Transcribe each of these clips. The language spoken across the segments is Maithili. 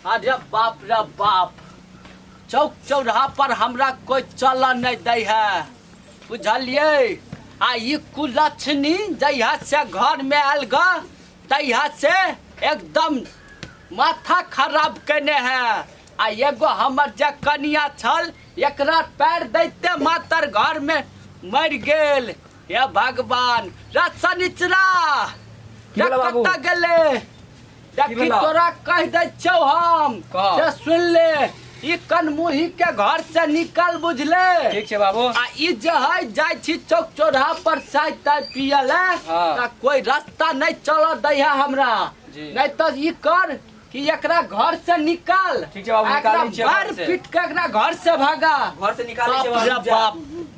अरे बाप रे बाप, चौक चौराहा पर हमरा कोई चल नहीं दै है, बुझलिए? आ ई कुलक्षणी जहिया से घर में आयल ग तहिया से एकदम माथा खराब केने है। आ एगो हमर जे कनिया छल, एकरा पैर दैते मातर घर में मरि गेल। हे भगवान, रसनिचरा की भेलौ बाबू? कतऽ गेलै? देखी, भेलौ? तोरा कहि दै छियौ हम कह। से सुन ले, ई कनमुही के घर से निकल, बुझले? ठीक छै बाबू। आ ई जे है जाइ छी चौक चौराहा पर चाय ताय पिय ले, हाँ। तऽ कोई रास्ता नहीं चलऽ दै है हमरा। जी। नहीं तऽ ई कर कि एकरा घर से निकाल। ठीक छै बाबू, आ एकरा निकालै छियै घर मार से। पीट के एकरा घर से भागा। घर से निकालै छियै बाप रे बाबू, जा। बाप,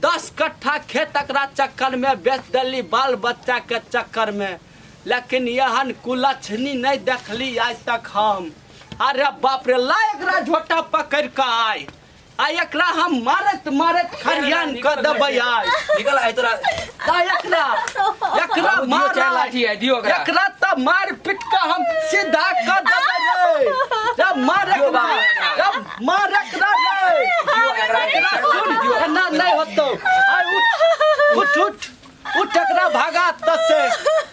10 कट्ठा खेत एकरा चक्कर में बेच देली, बाल बच्चा के चक्कर में, लेकिन एहन कुलक्षणी नहीं देखली आज तक हम। अरे बाप रे, ला एकरा झोटा पकड़ के आय, आ एकरा हम मारत मारत खरियान क देबै आय। निकल आय तोरा। ला एकरा, एकरा बाबू, दियौ मार चारि आय। लाठी है, दियौ ओकरा। एकरा त मार पीट के हम सीधा क देबै रे। जब मार दियौ एकरा, बाबू एकरा। जब मार एकरा रे। दियौ एकरा, एकरा चारि लाठी सुन, दियौ। एना नहीं होतौ। आय उठ, उठ, उठ, उठ, एकरा भागा तसे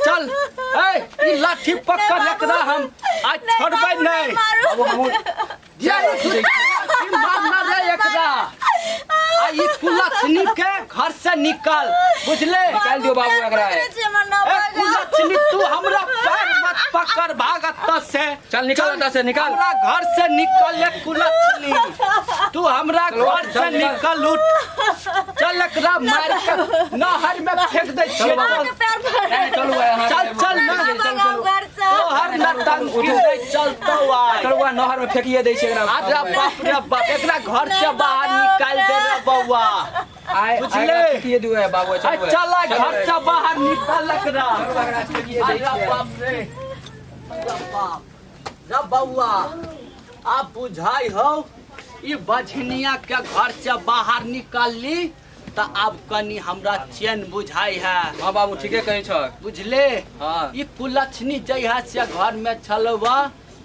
चल। ए, ई लाठी पकड़, एकरा हम आज छोड़बै नहीं। बाबू, हमहूँ जे ई लाठी मारना रे एकरा, आ ई कुलक्षणी के घर से निकाल, बुझले? निकाल दियौ बाबू एकरा। ए कुलक्षणी, तू हमरा पैर मत पकड़, भाग से। चल, निकल एतऽ से, निकल। हमरा घर से निकल ले कुलक्षणी, तू हमरा चलो, घर से चल, निकल। निकल, उठ चल, एकरा मार के नहर में फेंक दै छियै। चलो बाबू। चल। नहीं, चलू यहाँ। चल, चल, ना। चलू, चलू। तोहर नतंकी नहीं चलतौ आइ। चलू, वहाँ नहर में फेंकिए दै छै एकरा। अरे बाप रे बाप, एकरा घर से बाहर निकाल दे रे बौआ। आइ बुझले? एकरा फेंकिए दियौ है बाबू। आ चलू। चल, आइ घर से बाहर निकाल एकरा। एकरा फेंकिए दै अरे छियै। बाप रे, रे बाप रे बौआ, आब बुझाइ हौ ई बझनिया के घर से बाहर निकालली तऽ आब कनि हमरा चैन बुझाइ है। हाँ बाबू, ठीके कहै छह। बुझले? हाँ। ई कुलक्षणी जहिया से घर में छलौ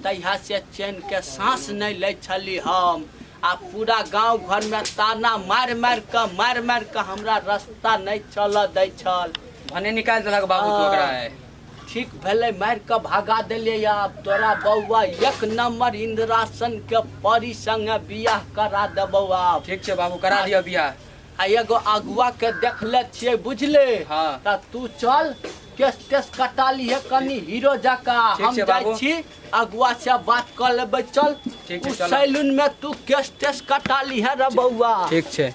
तहिया से चैन के सांस नहीं लै छली हम, आ पूरा गांव घर में ताना मारि मारि के, मारि मारि के हमरा रास्ता नहीं चलऽ दै छल। भने निकालि देलक बाबू तू ओकरा है। ठीक भेलै, मारि कऽ भगा देलियै। आब तोरा बौआ एक नंबर इंद्रासन के परी संगे बियाह करा देबौ आब। ठीक छै बाबू, करा दिअ बियाह। आ एगो अगुआ के देखले छियै, बुझले? हाँ। तऽ तू चल, केस तेस कटा लिहे कनि हीरो जकाँ। ठीक हम छै जाइ बाबू। छी, अगुआ से बात कऽ लेबै। चल। ठीक छै, उ चल। सैलून में तू केस तेस कटा लिहे रे बौआ। ठीक छै।